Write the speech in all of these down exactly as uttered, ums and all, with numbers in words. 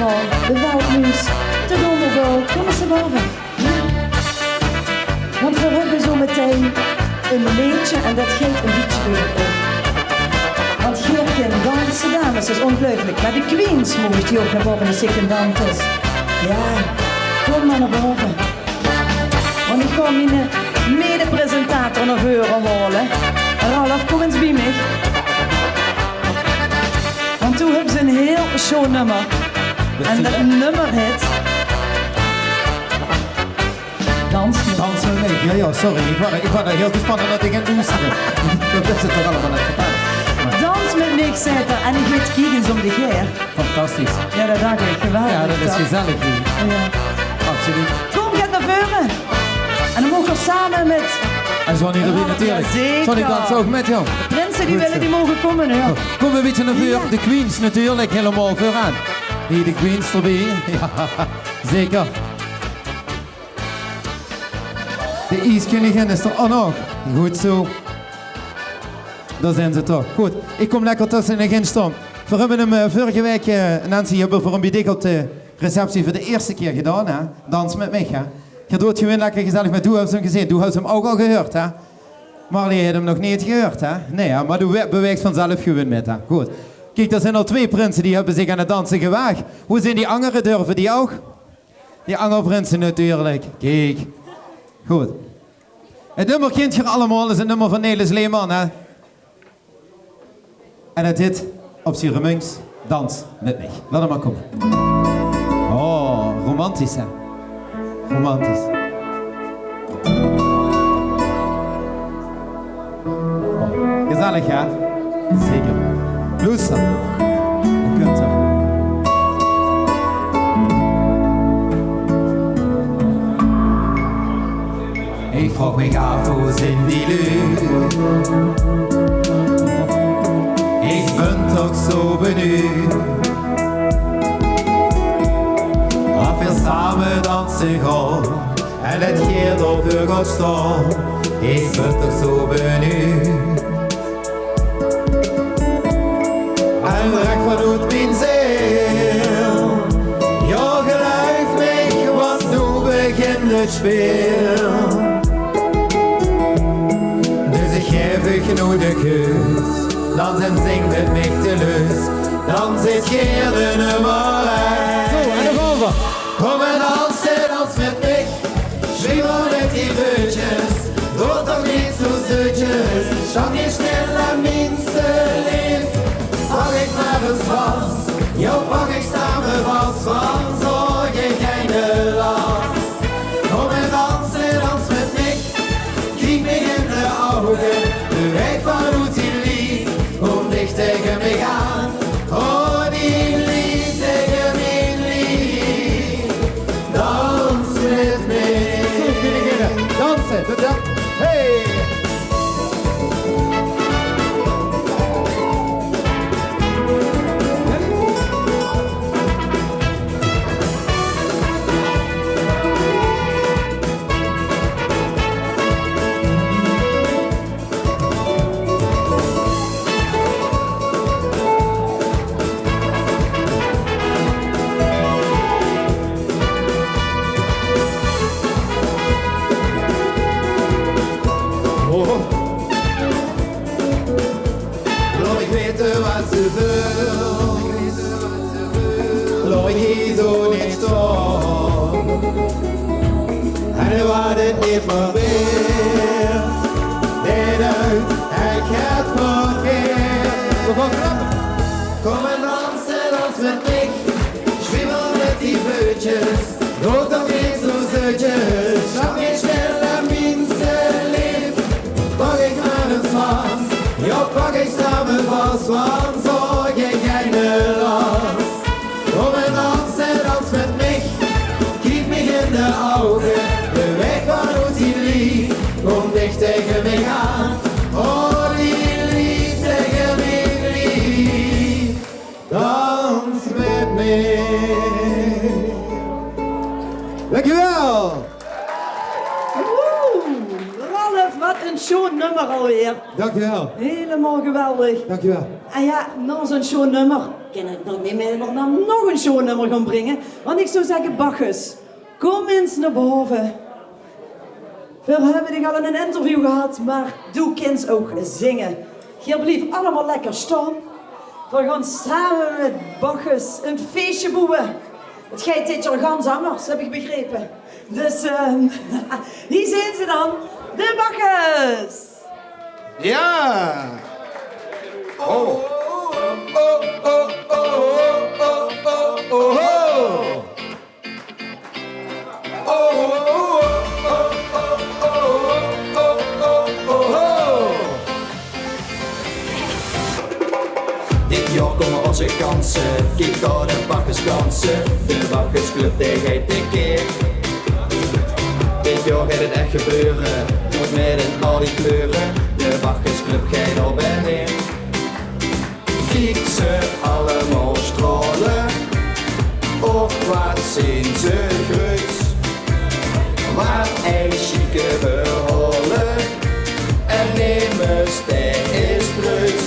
De Veldjmuus, de Donderbout, kóm ins nao bove. Want veer höbbe zo metein ein leedje en det geit ein bietje euver uch. Want geer kint danse, dames, det is óngeluifelik. Mer de Queens, mót ich die ouch nao bove, de secondantes? Jao, kóm mer nao bove. Want ich gaon miene, eh, mede-presentator nao veure haole. Ralf, kóm ins bie mich. Want doe höbs ein hieël sjoon nummer. En det nummer heet Dans mit... Dans mit mich. Jao, jao, sorry. Ich waas, ich waas d'r hieël gespanne nao te gaon loestere. Det is 't toch allemaol net vertèlle. Dans mit mich, zaet 'r. En ich weit, kiek ins óm dich haer. Fantastisch. Jao, det dach ich. Geweldig, toch? Jao, det is gezellig hie. Jao. Absoluut. Kóm, gaot nao veure. En dan mót geer same mit... En Johnny d'rbie natuurlik. Jao, zeker. Johnny dans ouch mit, jao. De prinse die wille, die moge kómme, hè. Kóm ein bietje nao veure. Jao. De Queens natuurlik hielemaol veuraan. Hie de Queens d'rbie. Jao, zeker. De ieskeuningin is d'r ouch nog. Good zo. Dao zeen ze toch. Good, ich kóm lekker tösse in de gin staon. Veer höbbe 'm, eh, vörrige waek, eh, Nancy, höbbe veer 'm bie dich op de receptie veur de ierste kier gedaon, hè? Dans mit mich, hè? Geer doot gewoon lekker gezellig mit. Doe höbs 'm gezeen, doe höbs 'm ouch al gehuurd, hè? Marley haet 'm nog neet gehuurd, hè? Nae, hè? Mer doe we-, bewaegs vanzelf gewoon mit, hè? Good. Kiek, d'r zeen al twee prinse die höbbe zich aan 't danse gewaag. Wo zeen die angere? Durve die ouch? Die anger prinse natuurlik. Kiek. Good. 't Nummer kint geer allemaol, is 't nummer van Nelis Leeman, hè? En 't hit op zien Remunjs: Dans mit mich. Laot 'm mer kómme. Oh, romantisch, hè? Romantisch. Oh, gezellig, hè? Zeker. Loester. Dao kump 'r. Ich vraog mich aaf, wo zeen die luuj? Ich bön toch zo benuujd. Of veer same danse gaon en 't geer dao veur gaot staon. Ich bön toch zo benuujd. En rech vanoet mien zeel. Jao, geluif mich, want noe begint 't speel. Dus ich gaef uch noe de keus. Dans en zing mit mich de leus. Dan zeet geer de nummer ein. Zo, en nog euver. Kóm en dans, dans mit mich. Zwiemel mit die veutjes, doot toch neet zo zeutjes. Sjang neet stil, minse leef. Pak ich mer ins vas, jao, pak ich same vas, van zörg geine las. Kóm en dans, dans mit mich. Kiek mich in de ouge, bewaeg vanoet dien lief. Kóm dich taenge mich aan, oh, dien lief taenge mien lief. Dans mit mich. Zo, keninginne, danse, good, jao. Hey! Laot mich weite waat ze wilt. Laot mich hie zo neet staon. En waat 't neet mieë waerd, det oet, ich höb 't verkeerd. Kóm en dans, dans mit mich. Zwiemel mit die veutjes, doot toch neet zo zeutjes. Sjang neet stil, minse leef. Pak ich mer ins vas, jao, pak ich same vas, van zörg geine las. Kóm en dans, dans mit mich. Kiek mich in de ouge, bewaeg vanoet dien lief. Kóm dich taenge mich aan, oh, dien lief taenge mien lief. Dans mit mich. Dankjewel. Woe! Ralf, waat ein sjoon nummer alweer. Dankjewel. Hielemaol geweldig. Dankjewel. En jao, nao zoe'n sjoon nummer Kin ich nog neet mit, nog, nog ein sjoon nummer gaon bringe? Want ich zou zègke, Bacchus, kóm ins nao bove. Veer höbbe dich al in ein interview gehad, mer doe kins ouch zinge. Geer blief allemaol lekker staon. Veer gaon same mit Bacchus ein feesje boewe. 't Geit dit jaor gans angers, höb ich begrepe. Dus, eh, hie zeen ze dan, de Bacchus. Jao. Oh. Dit jaor kómme ózze kanse, kiek dao de Bacchus danse. De Bacchusclub, dae geit tekeer. Dit jaor geit 't ech gebeure, doot mit in al die kleure. De Bacchusclub geit op en neer. Kiek ze allemaol straole, och waat zeen ze greuts. Waat ein sjieke verhaole, en nemes dae is preuts.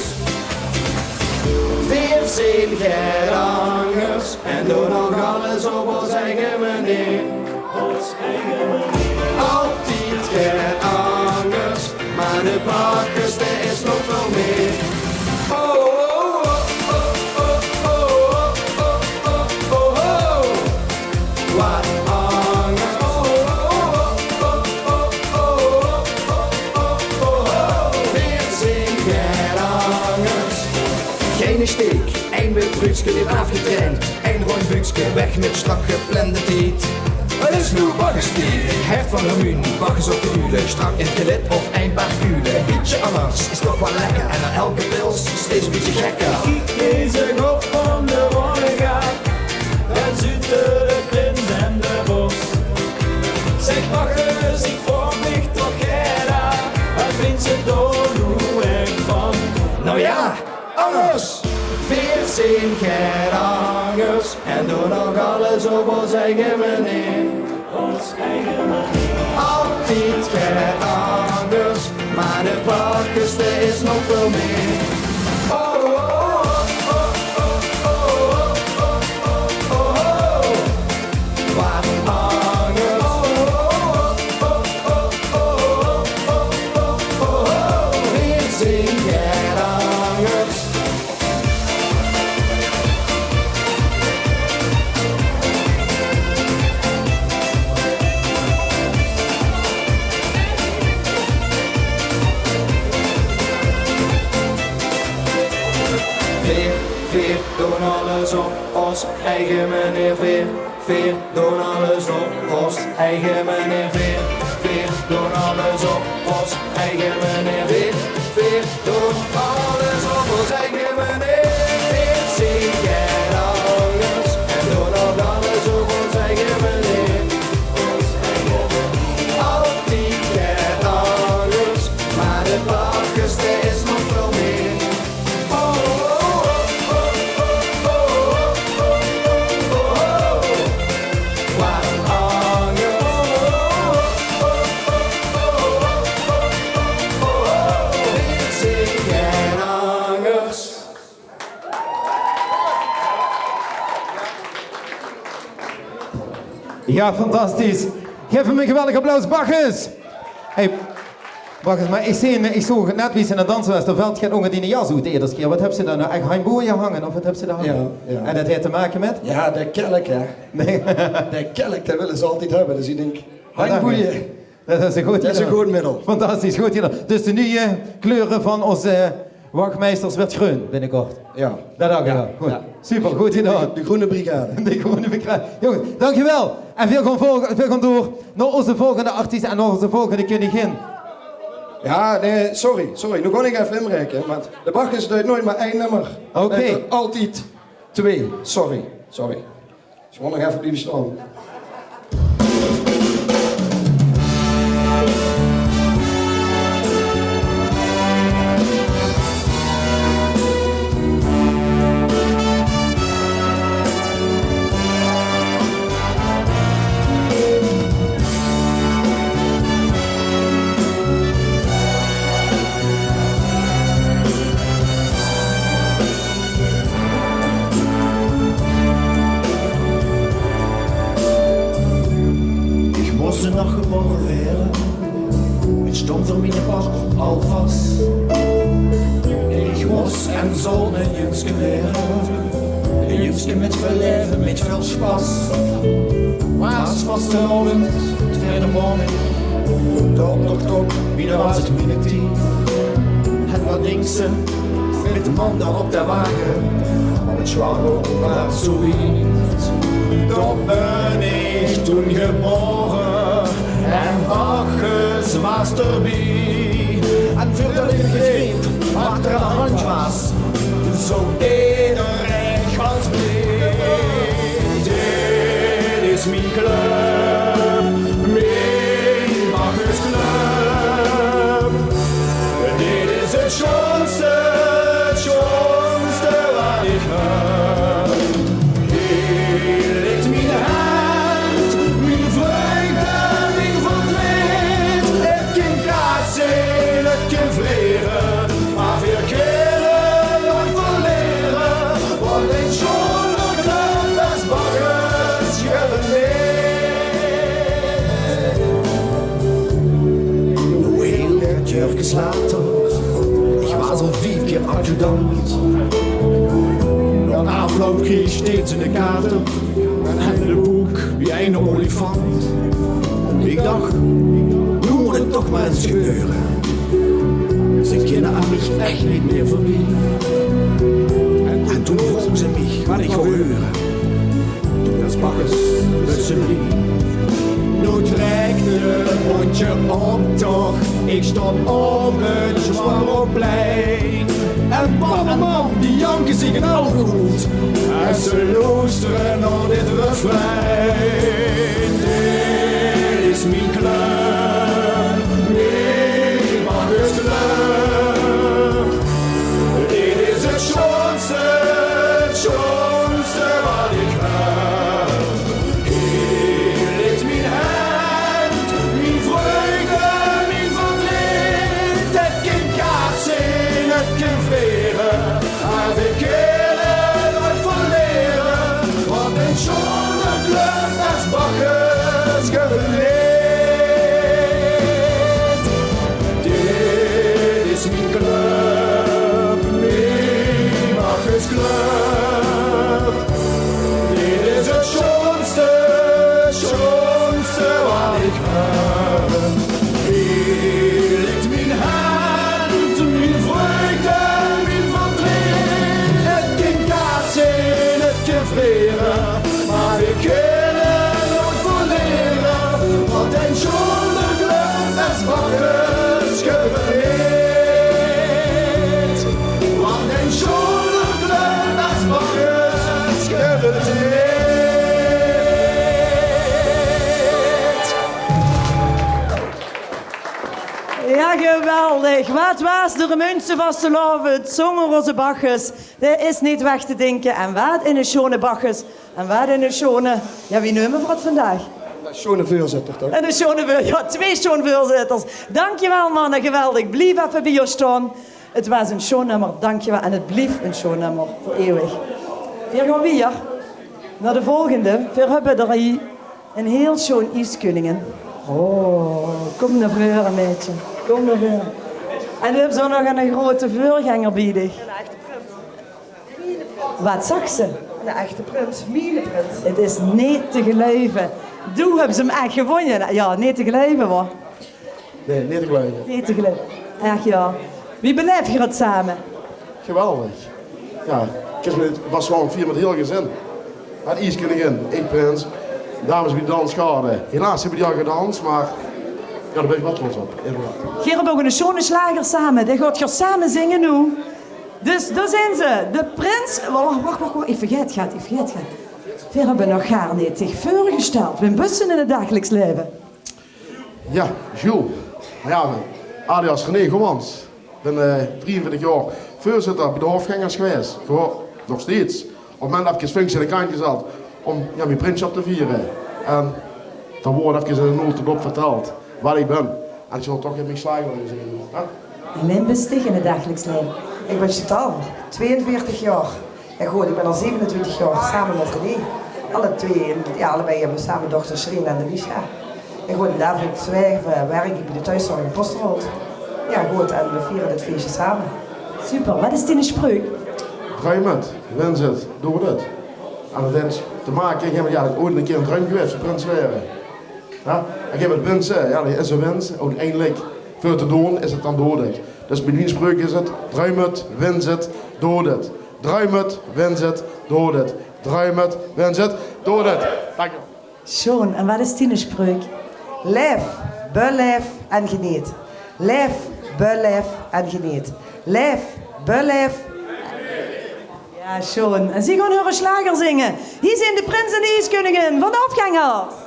Veer zeen get angers en doon nog alles op ós eige meneer. Altied get angers, mer de Bacchus, dae is nog väöl mieë. Oh, oh, oh, oh. Waat angers. Oh, oh, oh. Veer zeen get angers. Geine steek, ein wit bruudske, neet aafgetraind. Ein rónd buukske, weg mit strak geplande tied. 't Is noe Bacchustied. Hert van Remunj, Bacchus op de uule. Strak in 't gelid of ein paar kuule. Bietje angers is toch waal lekker. En nao elke pils steeds e bietje gekker. Kiek, deze kop van de Wollegaaf. Dao zitte de prins en de vors. Zèk, Bacchus, ich vraog mich toch, Gerda, waat vinjs se dao noe ech van? Noe jao, angers! Veer zeen get angers en doon nog alles op ós eige meneer. Altied get angers, mer de Bacchus, dae is nog väöl mieë. Oh, oh, oh. Waat angers. Veer zeen get angers. Veer, veer doon alles op ós eige meneer. Veer, veer doon alles op ós eige meneer. Veer, veer doon alles op ós eige meneer. Veer, veer doon alles op ós eige meneer. Veer zeen get angers en doon nog alles op ós eige meneer. Altied get angers, mer de Bacchus, dae is nog väöl mieë. Jao, fantastisch. Gaef 'm e geweldig applaus, Bacchus. Hey, Bacchus, mer ich zeen, ich zoog net wie se aan 't danse waas, dao vèlt get ónger diene jas oet de ieësjte kier. Waat höbs se dao noe? Ech Hein Boeje hange, of waat höbs se dao hange? Jao, jao. En det haet te make mit? Jao, de kelk, hè. Nae. De kelk, dae wille ze altied höbbe. Dus ich dink, Hein Boeje. Det is ein good, det is ein good middel. Fantastisch, good gedaon. Dus de nuuje kleure van ózze wachmeisters weurt greun binnekort. Jao. Det dach ich waal. Good. Jao. Super, good gedaon. De, de Groene Brigade. De Groene Brigade. Jónges, dankjewel. En veer gaon volge-, veer gaon door nao ózze volgende artiest en nao ózze volgende keuningin. Jao, nae, sorry, sorry. Noe gaon ich effe inbreke, want de Bacchus deit noeats mer ein nummer. Oké. Hae haet d'r altied twee. Sorry, sorry. Ze mót nog effe blieve staon. Nog gebore waere, 't stóng veur miene part al vas. Ich mós en zal e jungske waere, e jungske mit väöl laeve, mit väöl spas. Waas vastelaovend, twieëde maondig, de optoch, wie dao waas 't miene tied. En wat dinks se, mit de man dao op de wage, op 't zwaar lope waas zoe wied. Dao bön ich toen gebore en Bacchus waas d'rbie. En veurdat ich begreep waat d'r aan de handj waas, zoog ederein gans blie. Dit is mien club, mien Bacchusclub. Dit is 't sjoonste, 't sjoonste waat ich höb. Hiel ich mien hemd, mien vreugde, mien verdreet. Ich kin kaatse, ich kin vlere, mer veer kinne noeit verlere. Want ein sjoner club es Bacchus guf 't neet. Noe hiel get jäörkes later, ich waas al vief kier adjudant. Nao aafloup kreeg ich steeds eine kater en de boek wie eine olifant. Ich dach, noe mót 't toch mer ins gebeure. Ze kinne aan mich ech neet mieë veurbie. En toen vroge ze mich wat ich wou heure. Toen waas Bacchus plötseling. Noe trèk de bóntje optoch, ich stóng op 't Zjwarreplein. En pap en mam, die janke zich 't ouch oet es ze loestere nao dit refrein. Dit is mien club, mien Bacchusclub. Dit is 't sjoonste, 't sjoonste waat ich höb. Hiel ich mien hemd, mien vreugde, mien verdreet. Ich kin kaatse, ich kin vlere, mer veer kinne noeit verlere. Want ein sjoner club es Bacchus guf 't neet. Dit is mien club, mien Bacchusclub. Dit is 't sjoonste, 't sjoonste waat ich höb. Hiel ich mien hemd, mien vreugde, mien verdreet. Ich kin kaatse, ich kin vlere, mer veer kinne noeit verlere. Want ein sjoner club es Bacchus guf 't neet. Want ein sjoner club es Bacchus guf 't neet. Jao, geweldig. Waat waas de Remunjse vastelaovend zónger ózze Bacchus? Dae is neet weg te dinke. En waat eine sjoene Bacchus. En waat eine sjoene, jao, wie neume v'r 't vandaag? Eine sjoene veurzitter, toch? Eine sjoene veur-, jao, twee sjoen veurzitters. Dankjewel, manne, geweldig. Blief effe bie ós staon. 't Waas ein sjoen nummer, dankjewel. En 't blief ein sjoen nummer, veur eeuwig. Veer gaon wiejer nao de volgende. Veer höbbe d'r hie ein hieël sjoen ieskuningin. Oh, kóm nao veure, maedje. Kóm nao veure. En veer höbbe zo nog eine groeate veurgenger bie dich. Waat zags se? Eine echte prins, miene prins. 't Is neet te geluive. Doe höbs 'm ech gewónne. Jao, neet te geluive, wa? Nae, neet te geluive. Neet te geluive. Ech, jao. Wie belaef geer 't same? Geweldig. Jao, 't waas waal ein fier mit hieël gezin. Haet ieskuningin, ich prins, dames bie de dansgarde. Helaas höbbe die al gedans, mer jao, dao bön ich waal trots op, inderdaad. Geer höb ouch eine sjoene sjlager same. Dae gaot geer same zinge noe. Dus, dao zeen ze. De prins. Wach, wach, wach, wach. Ich vergaet get, ich vergaet get. Veer höbbe nog gaar neet dich veurgesteld. Wae bös se in 't dagelijks laeve? Jao, Jules. Jao, alias René Gommans. Ich bön, eh, drieënveertig jaor veurzitter bie de Hofgengers gewaes. Gewoon, nog steeds. Op 't moment efkes functie aan de kantj gezat óm, jao, mien prinssjap te viere. En d'r woort efkes in de noteldop verteld wae ich bön. En ich zal toch efkes mien sjlager laote zinge, hè? En wae bös dich in 't dagelijks laeve? Ich bön Chantal, tweeënveertig jaor. En good, ich bön al zevenentwintig jaor same mit René. Alle twee, jao, allebei höbbe v'r same dochters Sherine en Alicia. Ich woon in David Zwerg, eh, werk ich bie de thoeszorg in Posterholt. Jao, good, en veer viere 't fieësje same. Super, waat is dien spreuk? Druim 't, wins 't, doot 't. En det haet te make, ich höb, jao, det is oeats ein kieër ein druim gewaes, prins waere. Jao, ich höb 't winse, jao, det is ein wins. Oeteindelik, veur te doon, is 't dan doot 't. Dus mien spreuk is 't: druim 't, wins 't, doot 't. Druim 't, wins 't, doot 't. Druim 't, wins 't, doot 't. Dank uch. Sjoon, en waat is dien spreuk? Laef, belaef en geneet. Laef, belaef en geneet. Laef, belaef. Jao, sjoon. En zie gaon häöre sjlager zinge. Hie zeen de prins en de ieskeuningin van de Hoofdgängers.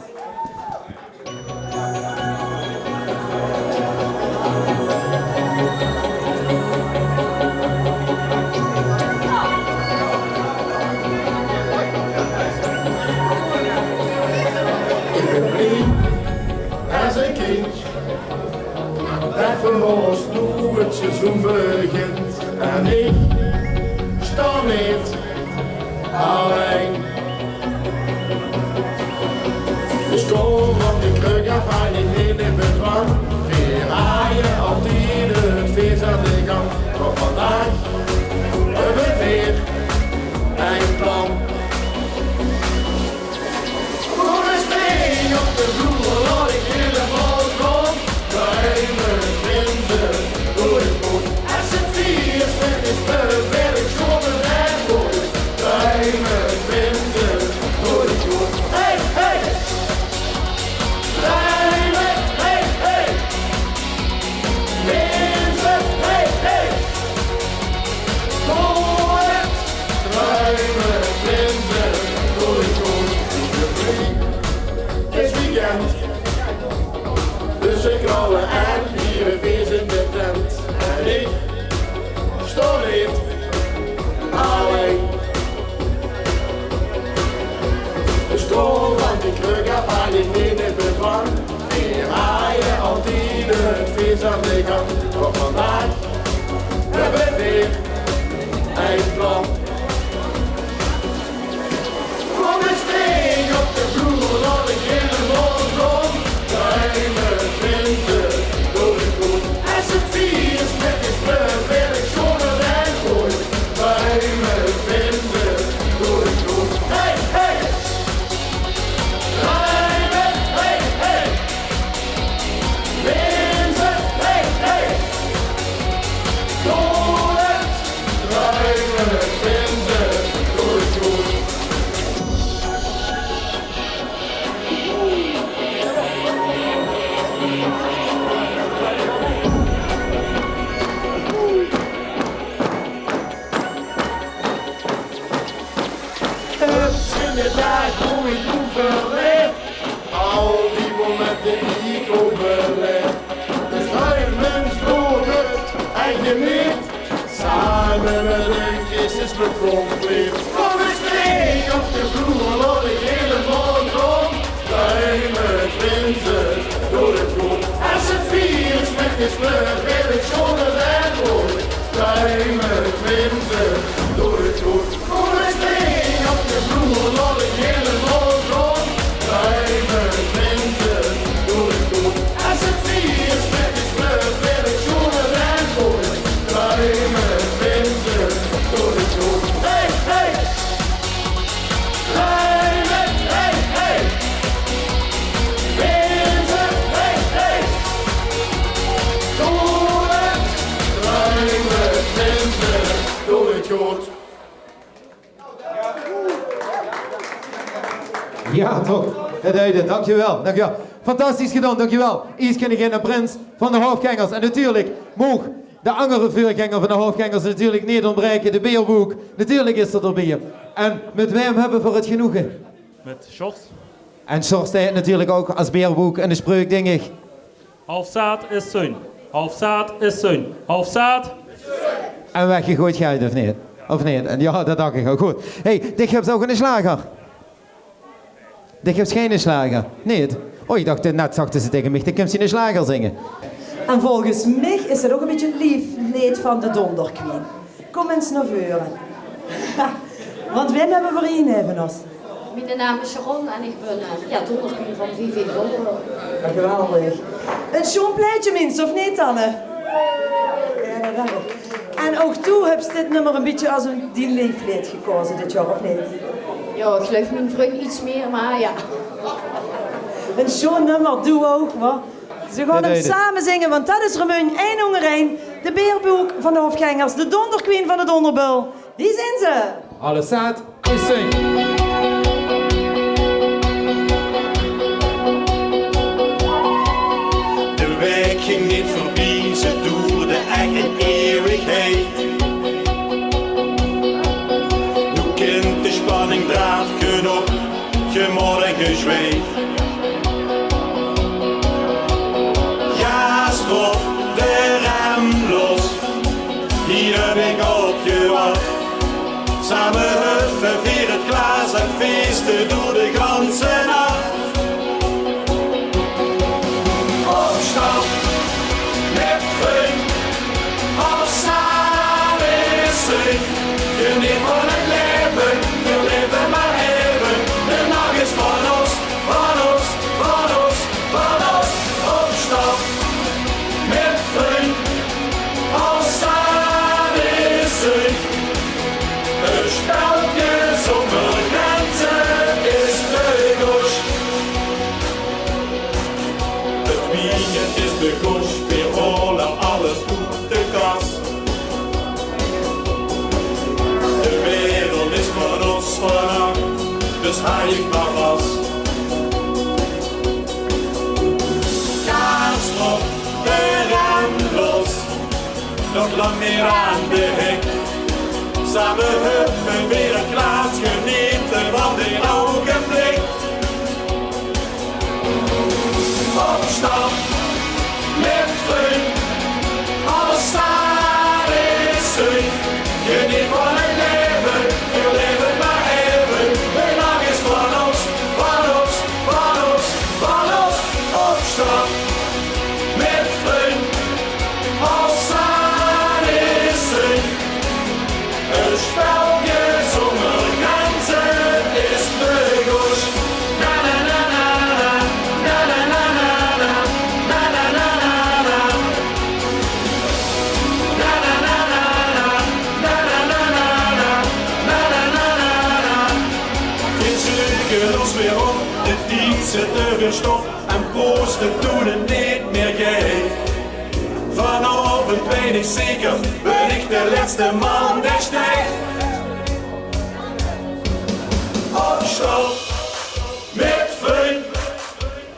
Ich bön blie es ein kindj det veur ós noe 't seizoen begintj. En ich sjtaon neet allein. Ich kóm van de krögk aaf en ich neem neet bedwang. Veer haje altied 't fieës aan de gang. Mer vandaag höbbe veer ein plan. Kóm ins mei op de vloer, laot ich hielemaol los. Druime, winse, doot 't good. Es 't fieës mit is, beleef ich sjoon en mooi. Druime, winse, doot 't good. Hey, hey! Druime, hey, hey! Winse, hey, hey! Doot 't! Druime, winse, doot 't good. 't Is weekend, dus veer knalle en viere fieës in de tent. En ich sjtaon neet allein. Ich kóm van de krögk aaf en ich neem neet bedwang. Veer haje altied 't fieës aan de gang. Mer vandaag höbbe veer ein plan. Kóm ins mei op de vloer, laot ich hielemaol los. Druime, winse, doot 't good. Es 't fieës mit is, beleef ich sjoon en mooi. Druime, winse, doot 't good. Hey, hey! Druime, hey, hey! Winse, hey, hey! Doot 't! Druime, winse, doot 't good. Ups in de daag, boe ich noe veur laef. Al die momente die ich ouch belaef. Dus druime, doot 't en geneet. Same mit dich is 't compleet. Kóm ins mei op de vloer, laot ich hielemaol los. Druime, winse, doot 't good. Es 't fieës mit is, beleef ich sjoon en mooi. Druime, winse, doot 't good. Kóm ins mei op de vloer, laot ich hielemaol los. Druime, winse, doot 't good. Es 't fieës mit is, beleef ich sjoon en mooi. Druime, winse, doot 't good. Hey, hey! Druime, hey, hey! Winse, hey, hey! Doot 't! Druime, winse, doot 't good. Jao, toch. Det deit 't. Dankjewel. Dankjewel. Fantastisch gedaon. Dankjewel. Ieskeuningin en prins van de Hoofdgängers. En natuurlik moog de anger veurgenger van de Hoofdgängers natuurlik neet óntbraeke. De Beerboek. Natuurlik is 'r d'rbie. En mit waem höbbe v'r 't genoege? Mit Sjors. En Sjors haet natuurlik ouch es Beerboek ein spreuk, dink ich. Half zaad is zun. Half zaad is zun. Half zaad. En weggegoeid geld, of neet? Of neet? En jao, det dach ich ouch. Good. Hey, dich höbs ouch eine sjlager? Dich höbs geine sjlager? Neet? O, ich dach, net zagte ze taenge mich, dich kins eine sjlager zinge. En volges mich is det ouch ein bietje 't leefleed van de Donderqueen. Kóm ins nao veure. Want waem höbbe v'r hie neve ós? Miene naam is Sharon en ich bön, eh, jao, dónderqueen van V V Dónderbuil. Jao, geweldig. Ein sjoon plaetje, minse, of neet, Anne? Jao, geweldig. En ouch doe höbs dit nummer ein bietje es ein, dien leefleed gekaoze dit jaor, of neet? Jao, ich geluif mien vrunj get mieë, mer jao. Ein sjoon nummer, doe ouch, wa? Ze gaon 'm same zinge, want det is Remunj ein ónger ein. De Beerbook van de Hofgengers, de dónderqueen van de Dónderbuil. Hie zeen ze. Alles zaat is zin. De waek ging neet veurbie, ze doerde ech ein ieuwigheid. Noe kint de spanning draaf genóg, gemoor en gezweet. Gaas d'rop, de rem los. Hie höb ich op gewach. Same huffe veer 't glaas en feeste door de ganse nach. Opstap mit vrunj, als same is zin. Geneet van 't laeve, veer laeve mer eve. De nach is van ós, van ós, van ós, van ós. Opstap mit vrunj, als same is zin. Ein spelke zónger grenze is begós. 't Weekend is begós, veer hole alles oet de kas. De wereld is van ós vanaf, dus haaj ich mer vas. Gaas d'rop, de rem los. Nog lang neet aan de hek. Same huffe veer 't glaas, genete van dit ougenblik. Opstap mit vrunj, als same is zin. Geneet van 't laeve, veer laeve mer eve. De nach is van ós, van ós, van ós, van ós. Opstap mit vrunj, als same is zin. Ein spelke zónger grenze is begós. Na, na, na, na, na. Na, na, na, na, na. Na, na, na, na, na. Na, na, na, na, na. Na, na, na, na, na. Veer zeuke ós weer op, de tied zit d'r weer stop en prooste doon 't neet mieë geit. Vanaovend weit ich zeker, bön ich de lètste man dae steit. Opstap mit vrunj,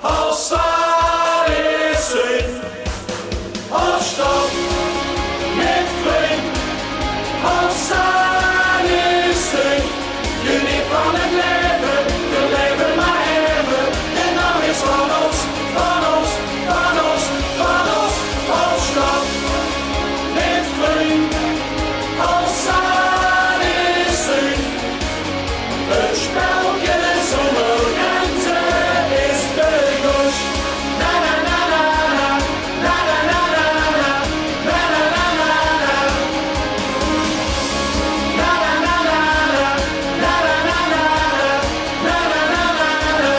als same is zin. Opstap mit vrunj, als same is zin. Geneet van 't laeve, veer laeve mer eve. De nach is van ós, van ós, van ós, van ós. Opstap mit vrunj, als same is zin. Ein spelke zónger grenze is begós. Na, na, na, na, na. Na, na, na, na, na. Na, na, na, na, na. Na, na, na, na, na. Na, na, na, na, na. Na, na, na, na, na.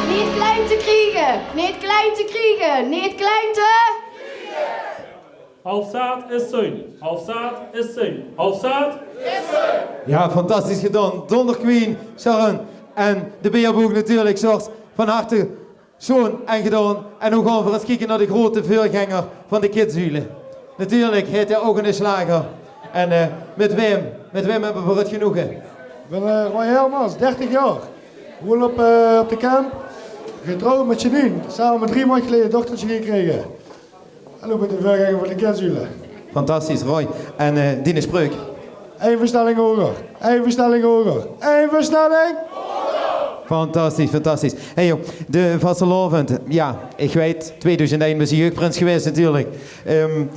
Neet klein te kriege, neet klein te kriege, neet klein te... Half zaat is zin, half zaat is zin, half zaat. Jao, fantastisch gedaon. Dónderqueen, Sharon en de Beerbook natuurlik, Sjors. Van harte sjoon en gedaon. En noe gaon v'r ins kieke nao de groete veurgenger van de Kidsüle. Natuurlik haet 'r ouch 'ne sjlager. En, eh, mit waem, mit waem höbbe v'r 't genoege? Mit, eh, Roy Helmers, dertig jaor. Woon op, eh, op de Kemp. Getrouwd mit Janine. Same mit drie maond geleje e dochterke gekrege. En noe bin ich de veurgenger van de Kidsüle. Fantastisch, Roy. En, eh, diene spreuk? Ein versnelling hoger. Ein versnelling hoger. Ein versnelling! Fantastisch, fantastisch. Hey joh, de vastelaovend. Jao, ich weit, twiedoezend ein bös se jeugprins gewaes natuurlik. Ehm,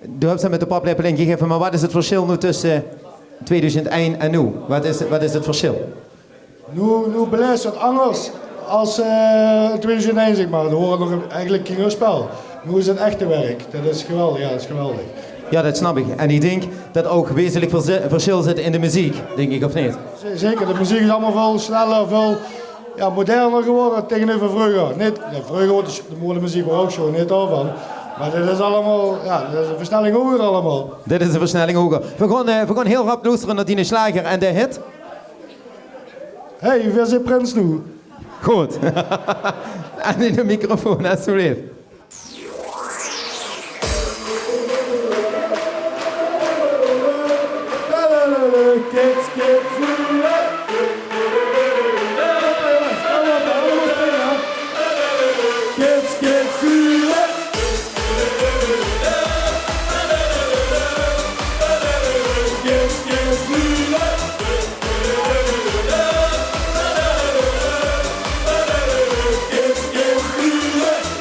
doe höbs 't mit de paplepel ingegaeve, mer waat is 't versjil noe tösse Tweeduizend ein en noe? Wat is, wat is 't versjil? Noe, noe belaefs se 't angers es, eh, in tweeduizend ein, zègk mer. Dao woor 't nog eigelik kingerspel. Noe is 't echte werk. Det is geweldig, jao, det is geweldig. Jao, det snap ich. En ich dink det ouch wezenlik versj-, versjil zit in de meziek, dink ich, of neet? Ze-, zeker, de meziek is allemaol väöl sneller, väöl, jao, moderner gewore taengeneuver vreuger. Neet, jao, vreuger woor de, de molemeziek woor ouch sjoon, neet daovan. Mer dit is allemaol, jao, dit is ein versnelling hoger allemaol. Dit is ein versnelling hoger. Veer gaon, eh, veer gaon hiel rap loestere nao diene sjlager en de hit. Hey, veer zeen prins noe. Good. Aan de microfoon, alstublieft. Kids, kids, kids, kids,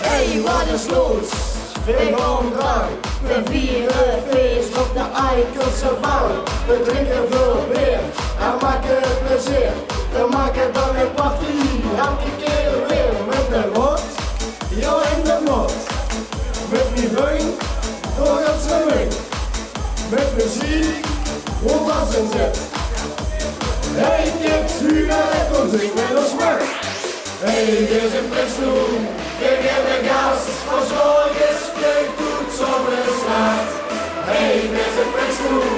Hey, wat is los? Veer gaon drank, veer viere fees op de Eikelse bank. Veer drinke väöl beer en make plezeer. Veer make dan ein party, elke kier weer. Mit de rot, jao, in de mot. Mit mien vrunj, door gans Remunj. Mit plezeer, wo was in zit. Hey kids, wie geit 't? Kóm, zing mit ós mit. Hey, veer zeen prins noe, veer gaeve gas, veer zörge vleug toet zónger slaat. Hey, veer zeen prins noe,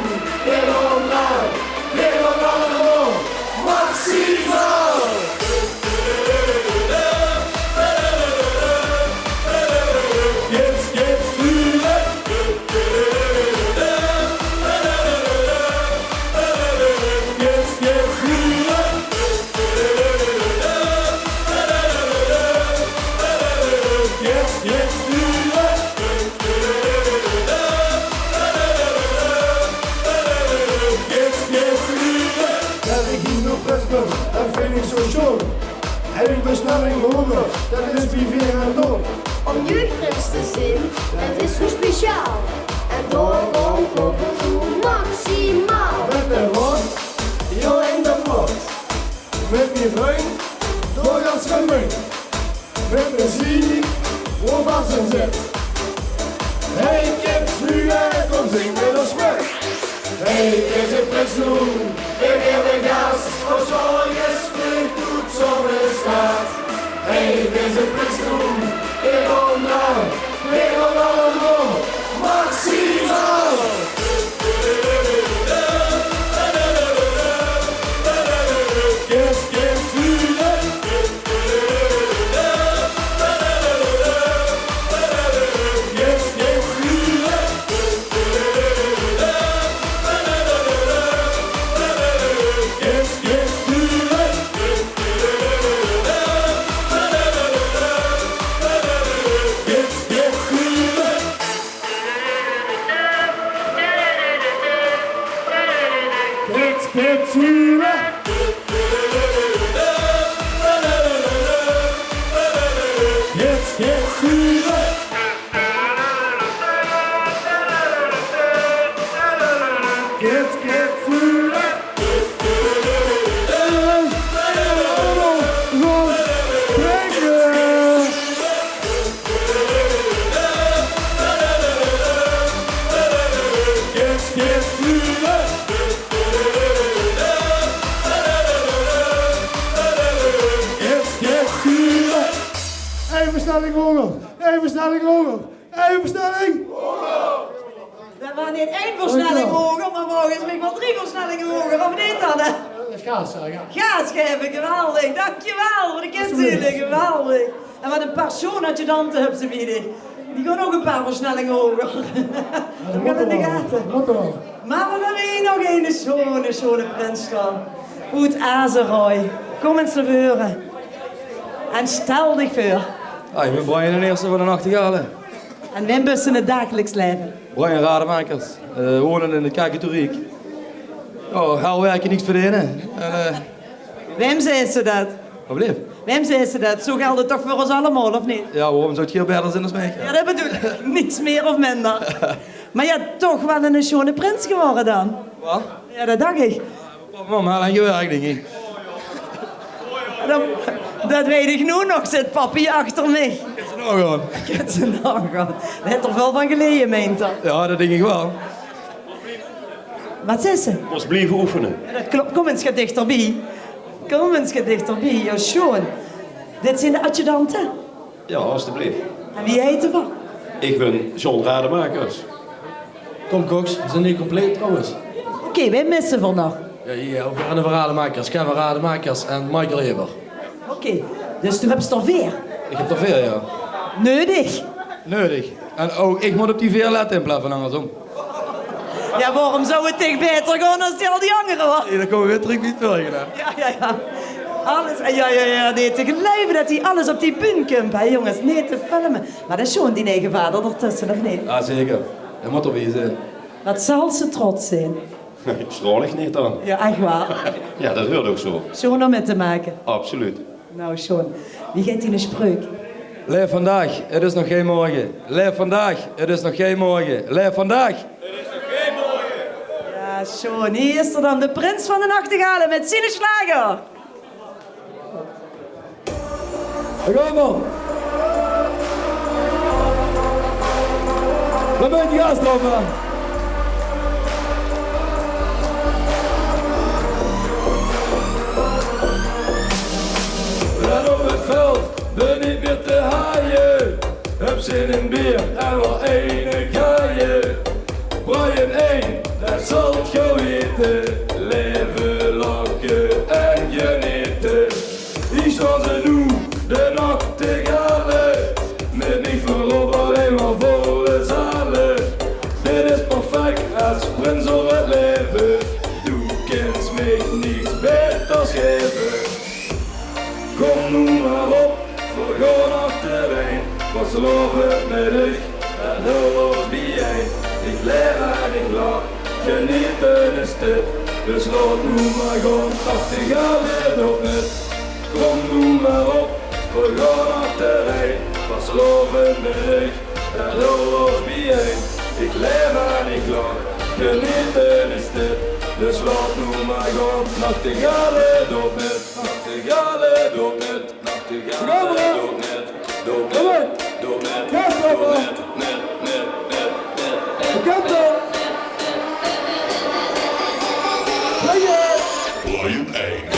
veer gaon d'r aan, veer gaon allemaol maximaal. Kids, kids, Jao, ich ging nog bès door, det vinj ich zo sjoon. En ich bön snel in Hoge, det is bie veer en door. Óm jeugdprins te zeen, det is zo speciaal. En daorom gaon v'r veur maximaal. Mit de rot, jao, in de pot. Mit mien vrunj, door gans Remunj. Mit plezeer, wo was in zit. Hey kids, wie geit 't? Kóm, zing mit ós mit. Hey, veer zeen prins noe, veer gaeve gas, veer zörge vleug toet zónger slaat. Hey, veer zeen prins noe, veer gaon d'r aan, veer gaon allemaol maximaal. Kids, kids, Kids, kids, Kids, kids, Ein versnelling hoger, ein versnelling hoger, ein versnelling. Det waas neet ein versnelling hoger, mer volges mich waal drie versnellinge hoger, of neet dan, hè? Gaas, jao, gaas. Gaas gaeve, geweldig. Dankjewel veur de kids, geweldig. En wat ein paar sjoon adjudante höbs se bie dich. Die gaon ouch ein paar versnellinge hoger. Det mót in de gate. Mer veer höbbe hie nog eine sjoone, sjoone prins staon. Oet Azeroj. Kóm ins nao veure. En stel dich veur. Ah, ich bön Brian d'n Ierste van de Nachtegale. En wae bös se in 't dagelijks laeve? Brian Rademakers, eh, wone in de Kaketoriek. Jao, hel wirke, niks verdene. En, eh, wae zaes se det? Wat bleef? Wae zaes se det? Zo gelt 't toch veur ós allemaol, of neet? Jao, waorom zouw 't hie baeter zeen es mich? Jao, det bedoel ich. Niks mier of minder. Mer jao, toch waal eine sjoone prins gewore dan. Wat? Jao, det dach ich. Mam, haal aan gewirk, dink ich. Det, det weit ich noe nog, zit pappie achter mich. Kènt ze nog aan? Kènt ze nog aan? Dao haet 'r väöl van geleje, meint 'r. Jao, det dink ich waal. Waat zaes se? Mós blieve oefene. Jao, det klop. Kóm ins get dichterbie. Kóm ins get dichterbie. Jao, sjoon. Dit zeen de adjudante? Jao, alstublieft. En wie heite v'r? Ich bön John Rademakers. Tom Cox, v'r zeen neet compleet trouwens. Oké, wae misse v'r nog? Jao, hie, ouch weer de Rademakers. Kevin Rademakers en Michael Eber. Oké, dus doe höbs d'r veer. Ich höb d'r veer, jao. Neudig. Neudig. En ouch ich mót op die veer lètte in plaats van angersóm. Jao, waorom zou 't dich baeter gaon es die al die angere waore? Nae, dan kómme v'r weer trök bie 't vörrige, hè. Jao, jao, jao. Alles, jao, jao, jao, neet te geluive det die alles op die bühne kump, hè, jónges. Neet te filme. Mer det is sjoon, dien eige vader d'r tösse, of neet? Jao, zeker. Hae mót d'r bie zeen. Waat zal ze trots zeen. Straol ich neet dan? Jao, ech waor. Jao, det huuert ouch zo. Sjoon óm mit te make. Absoluut. Nou, John, wie geit diene spreuk? Laef vandaag, 't is nog gein morge. Laef vandaag, 't is nog gein morge. Laef vandaag. Jao, John, hie is 'r dan, de prins van de nachtegale mit ziene sjlager. Dao gaon v'r. Dao bön ich gaas d'rop, hè. En op 't veld bön ich weer te haaie. Höb zin in beer en waal eine kaaie. Braai 'm ein, det zal 't gauw ete. Laeve, lache en genete. Hie staon ze noe, de nachtegale. Mit mich veurop allein mer volle zale. Dit is perfek es prins op 't laeve. Doe kins mich niks baeters gaeve. Kóm noe mer op, veer gaon achterein. Vastelaovend mit dich, det hèlt ós bie-ein. Ich laech en ich lach, genete is dit. Dus laot noe mer gaon, nachtegale, doot mit. Kóm noe mer op, veer gaon achterein. Vastelaovend mit dich, det hèlt ós bie-ein. Ich laech en ich lach, genete is dit. Dus laot noe mer gaon, nachtegale, doot mit. Nachtegale, doot mit. Nachtegale, doot mit. Doot mit. Doot mit. Doot mit. Mit, mit, mit, mit, mit. Volume ein.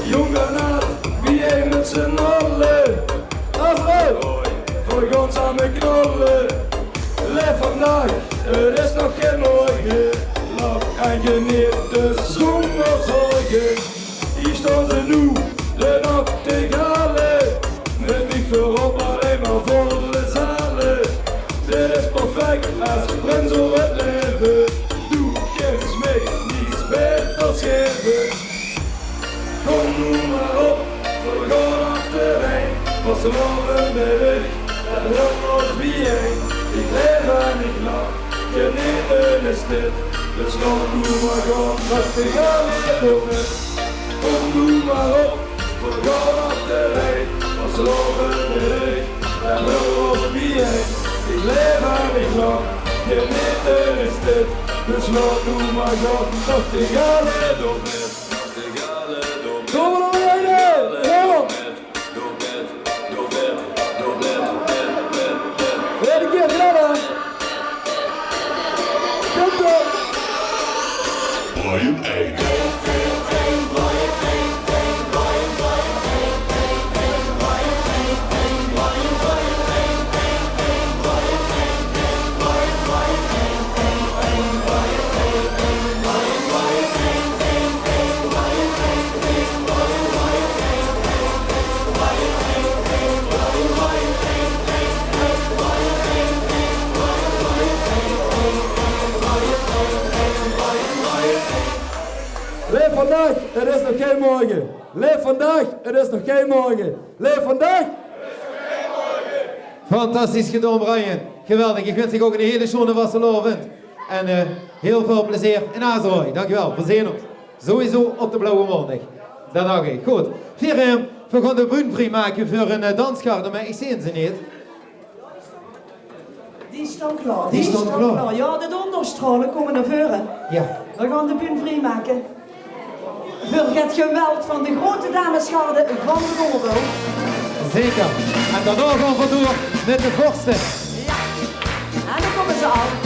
Jónk en aad, bie-ein mit z'n alle. Afroep! Veer gaon same knalle. Laef vandaag, 't is nog gein morge. Lach en geneet, dus zónger zörge. Hie staon ze noe, de nachtegale. Mit mich veurop allein mer volle zale. Dit is perfek es prins op 't laeve. Doe kins mich niks baeters gaeve. Kóm noe mer op, veer gaon achterein. Vastelaovend mit dich, det hèlt ós bie-ein. Ich laech en ich lach, genete is dit. Dus laot noe mer gaon, nachtegale, doot mit. Kóm noe mer op, veer gaon achterein. Vastelaovend mit dich, det hèlt ós bie-ein. Ich laech en ich lach, genete is dit. Dus laot noe mer gaon, nachtegale, doot mit. Nachtegale, doot mit. Kóm mer, René! Kóm! Weer ein kier sneller. Kóm op. Volume ein. Vandaag, het is nog geen morgen. Leef vandaag, het is nog geen morgen. Leef vandaag. Fantastisch gedaon, Brian. Geweldig. Ich wins dich ouch ein hele sjoeane vastelaovend. En eh, hiel väöl plezeer in Azeroj. Dankjewel. Veer zeen ós sowieso op de Blauwe Maondig. Det dach ich. Good. Veer, eh, veer gaon de bühne vriemake veur ein eh, dansgarde, mer ich zeen ze neet. Die staon klaor. Die staon klaor. Jao, de Donderstraole kómme nao veure. Jao. Veer gaon de bühne vriemake. Veur het geweld van de grote damesgarde van de Donderbouw. Zeker. En daonao gaon veer door mit de vorste. Jao. En dao kómme ze al.